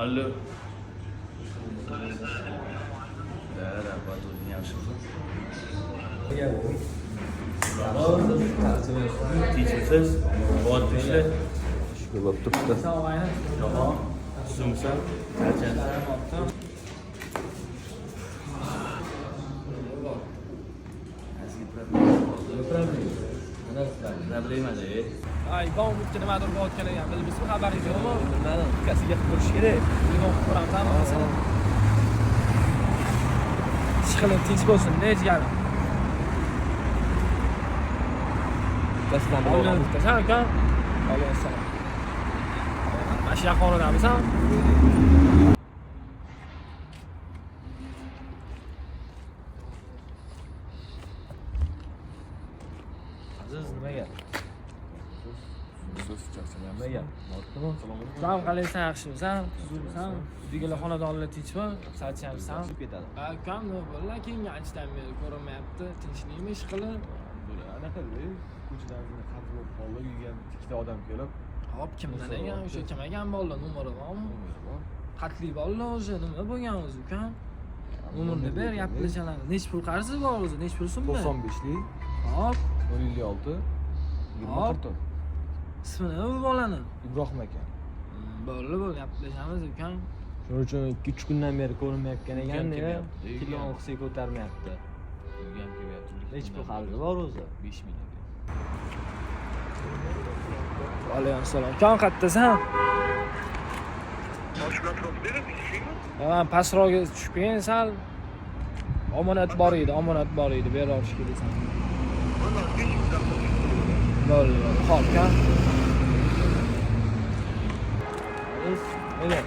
Allo. Rahmat, o'zing yaxshimisan? Tinchmisiz? Bor ishlar. Shukur bo'lib turibdi. Jahon, tuzukmisan? Charchansan? Problemada. Ay, bom bitta nimadir bo'layotgan ekan, bilibsizmi, xabaringiz yo'qmi? Bilmadim, ukasiga qilib ko'rish kerak. Telefon qilib ko'ramiz, masalan. Ish qilib tinch bo'lsin, ne jigarim. Ukasidan bilib olamiz. Bittasan ukam. Alaykum assalom. Mana shu yaqin oradamisan? Aziz, nima gap? So'z charchaganman. Nima gap? Boribdimi? Ukam qalaysan, yaxshimisan? Tuzukmisan? Uydagilar xonadonlar tinchmi? Charchayapsan? Tushib ketadi. Ha, ukam nima bo'ldi? Keyin anchadan beri ko'rinmayapti. Tinchlikmi ish qilib? Anaqa ko'chadan o'zini qarz bo'lib qoldi, uyga ikkita odam kelib. Hop, kimdan ekan o'sha, kim ekan bolalar, nomeri bormi? Qatli bolalar o'zi, nima bo'lgan o'zi ukam? Nomerini ber, gaplashamiz. Nechi pul qarzi bor o'zi? Nechi pul summa? 95lik Hop, 056 Hop. 20 44. Ismi nima bu bolani? Ibrohim aka. Bo'ldi, bo'ldi, gaplashamiz ukam. Shuning uchun 2-3 kundan beri ko'rinmayotgan Uyga ham ekan, kelmayapti, uyga telefon ham. qilsak ko'tarmayapti. Uyga ham kelmayapti. Nechi pul qarzi bor o'zi? 5000 ekan. Alaykum assalom. Ukam qayerdasan? Ha, pastroqga tushib kelgin sal. Omonat bor edi, omonat bor edi, berib olish kerak san. Bo'ldi, bo'ldi. Xo'p, ukam. Aziz, nima gap?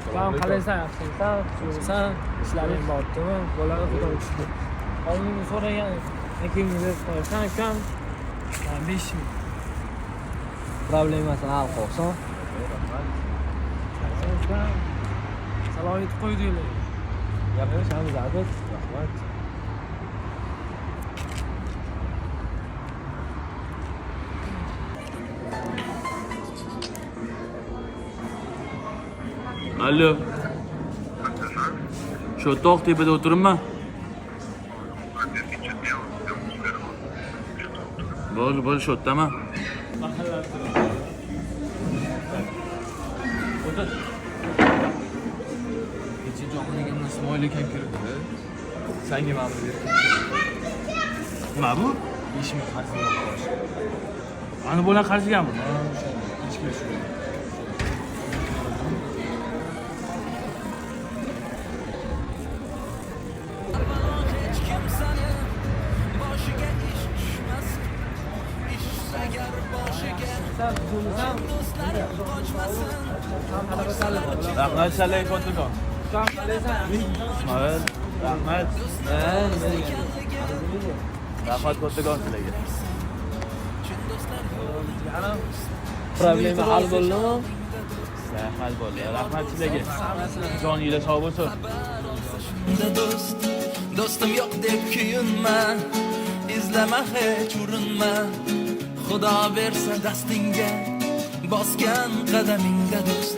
Ukam qalaysan, yaxshimisan? Tuzukmisan? Ishlaring boribdimi? Bo'ladi, xudoga shukr. Oldingi so'ragan akangni berib qo'yasan, ukam. Ha, 5000. Problemasini hal qilsin. Ukam. Salom aytib qo'ydinglar. Gaplashamiz, Aziz. Rahmat. Allo. Shu tog' tepada o'tiribman. Bo'ldi, bo'ldi, shu yerdaman. O'tir. Kecha Jahon akamdan Ismoil akam kiribdi. Sanga mana bu berib. Nima bu? 5000 qarz bo'lib qolish. Ani bola qarzgami? Ha, o'shanda kechki shu. Hech kimsani boshiga ish tushmas, ish agar boshiga do'stlar qochmasin. Rahmat sizlarga kattakon. Ukam qalaysan? Ismoil, rahmat. Ha, nima degan? Rahmat kattakon sizlarga. Jigarim. Problema hal bo'ldimi? Hal bo'ldi. Rahmat sizlarga. Joninglar sog' bo'lsin. Shunda do'st do'stim yo'q deb kuyinma, izlama, hech urinma. Xudo bersa dastingga, bosgan qadamingda do'st.